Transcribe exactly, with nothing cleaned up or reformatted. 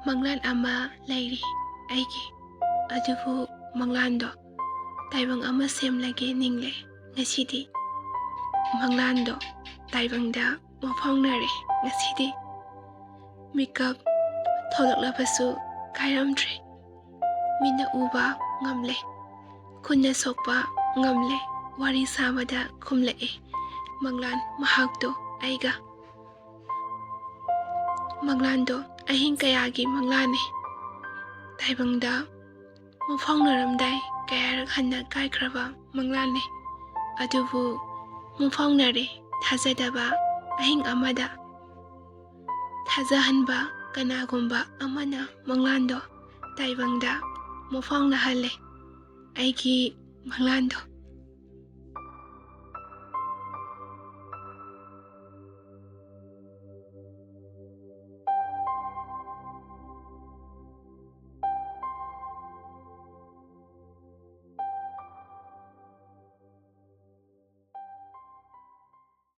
ꯃꯪꯂꯥꯟ ꯑꯃ ꯂꯩꯔꯤ ꯑꯩꯒꯤ꯫ ꯑꯗꯨꯕꯨ ꯃꯪꯂꯥꯟꯗꯣ ꯇꯥꯏꯕꯪ ꯑꯃ ꯁꯦꯝꯂꯒꯦ ꯅꯤꯡꯂꯦ ꯉꯁꯤꯗꯤ꯫ ꯃꯪꯂꯥꯟꯗꯣ ꯇꯥꯏꯕꯪꯗ ꯃꯪꯐꯥꯎꯅꯔꯦ ꯉꯁꯤꯗꯤ꯫ ꯃꯤꯀꯞ ꯊꯣꯛꯂꯛꯂꯕꯁꯨ ꯀꯥꯏꯔꯝꯗ꯭ꯔꯦ꯫ ꯃꯤꯠꯅ ꯎꯕ ꯉꯝꯂꯦ, ꯈꯨꯠꯅ ꯁꯣꯛꯄ ꯉꯝꯂꯦ꯫ ꯋꯥꯔꯤ ꯁꯥꯕꯗ ꯈꯨꯝꯂꯛꯑꯦ ꯃꯪꯂꯥꯟ ꯃꯍꯥꯛꯇꯣ ꯑꯩꯒ꯫ ꯃꯪꯂꯥꯟꯗꯣ ꯑꯍꯤꯡ ꯀꯌꯥꯒꯤ ꯃꯪꯂꯥꯟꯅꯤ꯫ ꯇꯥꯏꯕꯪꯗ ꯃꯪꯐꯥꯎꯅꯔꯝꯗꯥꯏ ꯀꯌꯥꯔꯛ ꯍꯟꯅ ꯀꯥꯏꯈ꯭ꯔꯕ ꯃꯪꯂꯥꯟꯅꯤ꯫ ꯑꯗꯨꯕꯨ ꯃꯪꯐꯥꯎꯅꯔꯦ ꯊꯥꯖꯗꯕ ꯑꯍꯤꯡ ꯑꯃꯗ꯫ ꯊꯥꯖꯍꯟꯕ ꯀꯅꯥꯒꯨꯝꯕ ꯑꯃꯅ ꯃꯪꯂꯥꯟꯗꯣ ꯇꯥꯏꯕꯪꯗ ꯃꯪꯐꯥꯎꯅꯍꯜꯂꯦ꯫ ꯑꯩꯒꯤ ꯃꯪꯂꯥꯟꯗꯣ